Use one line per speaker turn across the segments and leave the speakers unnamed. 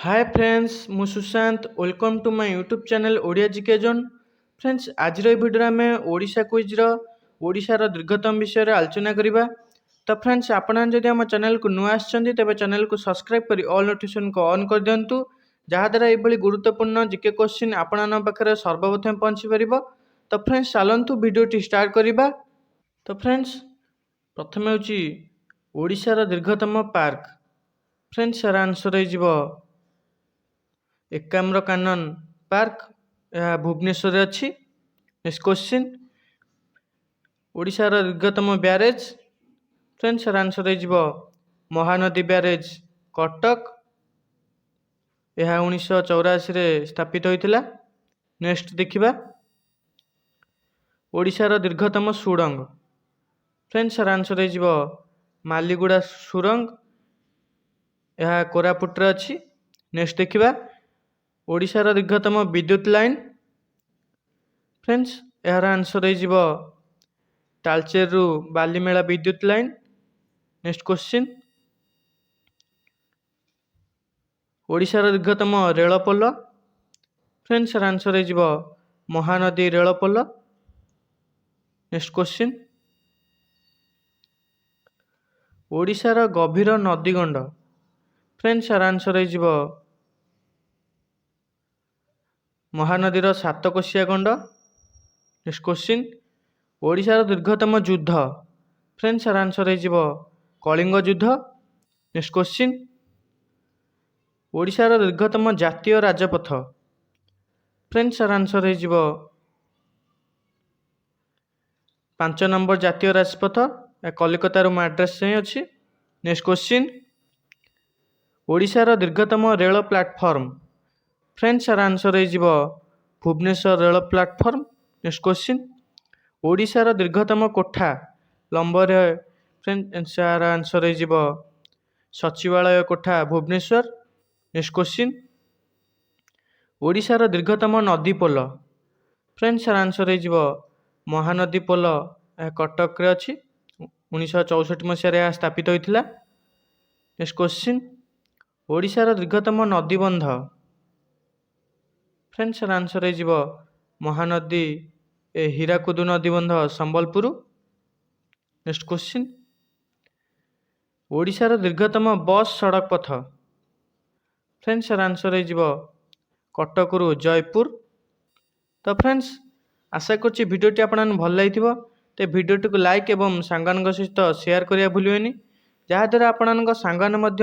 ହାଏ friends, ମୁଁ Sushant. Welcome to my YouTube channel Odia GK zone. Friends, ଆଜିର ଏହି ଭିଡ଼ିଓରେ ଆମେ ଓଡ଼ିଶା କୁଇଜ୍ର ଓଡ଼ିଶାର ଦୀର୍ଘତମ ବିଷୟରେ ଆଲୋଚନା କରିବା। ତ ଫ୍ରେଣ୍ଡସ୍, ଆପଣମାନେ ଯଦି ଆମ ଚ୍ୟାନେଲକୁ ନୂଆ ଆସିଛନ୍ତି, ତେବେ ଚ୍ୟାନେଲକୁ ସବସ୍କ୍ରାଇବ୍ କରି ଅଲ୍ ନୋଟିଫିକେସନ୍କୁ ଅନ୍ କରିଦିଅନ୍ତୁ, ଯାହାଦ୍ୱାରା ଏଇଭଳି ଗୁରୁତ୍ୱପୂର୍ଣ୍ଣ ଜିକେ କୋଶ୍ଚିନ୍ ଆପଣମାନଙ୍କ ପାଖରେ ସର୍ବପ୍ରଥମେ ପହଞ୍ଚି ପାରିବ। ତ ଫ୍ରେଣ୍ଡସ୍, ଚାଲନ୍ତୁ ଭିଡ଼ିଓଟି ଷ୍ଟାର୍ଟ କରିବା। ତ ଫ୍ରେଣ୍ଡସ୍, ପ୍ରଥମେ ହେଉଛି ଓଡ଼ିଶାର ଦୀର୍ଘତମ ପାର୍କ। ଫ୍ରେଣ୍ଡସ୍, ଏହାର ଆନ୍ସର୍ ହେଇଯିବ ଏକାମ୍ର କାନନ ପାର୍କ। ଏହା ଭୁବନେଶ୍ୱରରେ ଅଛି। ନେକ୍ସଟ କ୍ୱେଶ୍ଚିନ୍, ଓଡ଼ିଶାର ଦୀର୍ଘତମ ବ୍ୟାରେଜ୍। ଫ୍ରେଣ୍ଡସ୍, ଏହାର ଆନ୍ସର୍ ହେଇଯିବ ମହାନଦୀ ବ୍ୟାରେଜ୍, କଟକ। ଏହା 1984ରେ ସ୍ଥାପିତ ହୋଇଥିଲା। ନେକ୍ସଟ ଦେଖିବା ଓଡ଼ିଶାର ଦୀର୍ଘତମ ସୁଡ଼ଙ୍ଗ। ଫ୍ରେଣ୍ଡସ୍, ଏହାର ଆନ୍ସର୍ ହେଇଯିବ ମାଲିଗୁଡ଼ା ସୁଡ଼ଙ୍ଗ। ଏହା କୋରାପୁଟରେ ଅଛି। ନେକ୍ସଟ ଦେଖିବା ଓଡ଼ିଶାର ଦୀର୍ଘତମ ବିଦ୍ୟୁତ ଲାଇନ୍। ଫ୍ରେଣ୍ଡସ୍, ଏହାର ଆନ୍ସର୍ ହେଇଯିବ ତାଳଚେରରୁ ବାଲିମେଳା ବିଦ୍ୟୁତ ଲାଇନ୍। ନେକ୍ସଟ କ୍ୱେଶ୍ଚିନ୍, ଓଡ଼ିଶାର ଦୀର୍ଘତମ ରେଳ ପୋଲ। ଫ୍ରେଣ୍ଡସ୍, ଏହାର ଆନ୍ସର୍ ହେଇଯିବ ମହାନଦୀ ରେଳ ପୋଲ। ନେକ୍ସଟ କ୍ୱେଶ୍ଚିନ୍, ଓଡ଼ିଶାର ଗଭୀର ନଦୀଗଣ୍ଡ। ଫ୍ରେଣ୍ଡସ୍, ଏହାର ଆନ୍ସର୍ ହେଇଯିବ ମହାନଦୀର ସାତକୋଶିଆ ଗଣ୍ଡ। ନେକ୍ସଟ କ୍ୱେଶ୍ଚିନ୍, ଓଡ଼ିଶାର ଦୀର୍ଘତମ ଯୁଦ୍ଧ। ଫ୍ରେଣ୍ଡସ୍, ଏହାର ଆନ୍ସର୍ ହେଇଯିବ କଳିଙ୍ଗ ଯୁଦ୍ଧ। ନେକ୍ସଟ କ୍ୱେଶ୍ଚିନ୍, ଓଡ଼ିଶାର ଦୀର୍ଘତମ ଜାତୀୟ ରାଜପଥ। ଫ୍ରେଣ୍ଡସ୍, ଏହାର ଆନ୍ସର୍ ହେଇଯିବ 5 ନମ୍ବର ଜାତୀୟ ରାଜପଥ। କଲିକତାରୁ ମାଡ୍ରାସ ଯାଏଁ ଅଛି। ନେକ୍ସଟ କ୍ୱେଶ୍ଚିନ୍, ଓଡ଼ିଶାର ଦୀର୍ଘତମ ରେଳ ପ୍ଲାଟଫର୍ମ। ଫ୍ରେଣ୍ଡସ୍, ଏହାର ଆନ୍ସର୍ ହେଇଯିବ ଭୁବନେଶ୍ୱର ରେଳ ପ୍ଲାଟଫର୍ମ। ନେକ୍ସଟ କ୍ୱେଶ୍ଚିନ୍, ଓଡ଼ିଶାର ଦୀର୍ଘତମ କୋଠା ଲମ୍ବରେ। ଫ୍ରେଣ୍ଡସ୍, ଏହାର ଆନ୍ସର୍ ହେଇଯିବ ସଚିବାଳୟ କୋଠା, ଭୁବନେଶ୍ୱର। ନେକ୍ସଟ କ୍ୱେଶ୍ଚିନ୍, ଓଡ଼ିଶାର ଦୀର୍ଘତମ ନଦୀ ପୋଲ। ଫ୍ରେଣ୍ଡସ୍, ଏହାର ଆନ୍ସର୍ ହେଇଯିବ ମହାନଦୀ ପୋଲ। ଏହା କଟକରେ ଅଛି। 1964 ମସିହାରେ ଏହା ସ୍ଥାପିତ ହୋଇଥିଲା। ନେକ୍ସଟ କ୍ୱେଶ୍ଚିନ୍, ଓଡ଼ିଶାର ଦୀର୍ଘତମ ନଦୀବନ୍ଧ। ଫ୍ରେଣ୍ଡସ୍, ଏହାର ଆନ୍ସର୍ ହେଇଯିବ ମହାନଦୀ ଏ ହୀରାକୁଦ ନଦୀବନ୍ଧ, ସମ୍ବଲପୁର। ନେକ୍ସଟ କ୍ୱେଶ୍ଚିନ୍, ଓଡ଼ିଶାର ଦୀର୍ଘତମ ବସ୍ ସଡ଼କ ପଥ। ଫ୍ରେଣ୍ଡସ୍, ଏହାର ଆନ୍ସର୍ ହେଇଯିବ କଟକରୁ ଜୟପୁର। ତ ଫ୍ରେଣ୍ଡସ୍, ଆଶା କରୁଛି ଭିଡ଼ିଓଟି ଆପଣମାନଙ୍କୁ ଭଲ ଲାଗିଥିବ। ତ ଭିଡ଼ିଓଟିକୁ ଲାଇକ୍ ଏବଂ ସାଙ୍ଗମାନଙ୍କ ସହିତ ସେୟାର କରିବା ଭୁଲିବେନି, ଯାହାଦ୍ୱାରା ଆପଣଙ୍କ ସାଙ୍ଗମାନେ ମଧ୍ୟ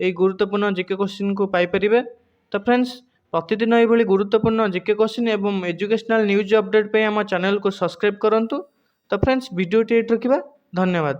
ଏହି ଗୁରୁତ୍ୱପୂର୍ଣ୍ଣ ଜିକେ କ୍ୱେଶ୍ଚିନ୍କୁ ପାଇପାରିବେ। ତ ଫ୍ରେଣ୍ଡସ୍, ପ୍ରତିଦିନ ଏଇଭଳି ଗୁରୁତ୍ୱପୂର୍ଣ୍ଣ ଜିକେ କ୍ୱେଶ୍ଚିନ୍ ଏବଂ ଏଜୁକେସନାଲ୍ ନ୍ୟୁଜ୍ ଅପଡ଼େଟ୍ ପାଇଁ ଆମ ଚ୍ୟାନେଲକୁ ସବସ୍କ୍ରାଇବ୍ କରନ୍ତୁ। ତ ଫ୍ରେଣ୍ଡସ୍, ଭିଡ଼ିଓଟି ଏଇଠି ରଖିବା। ଧନ୍ୟବାଦ।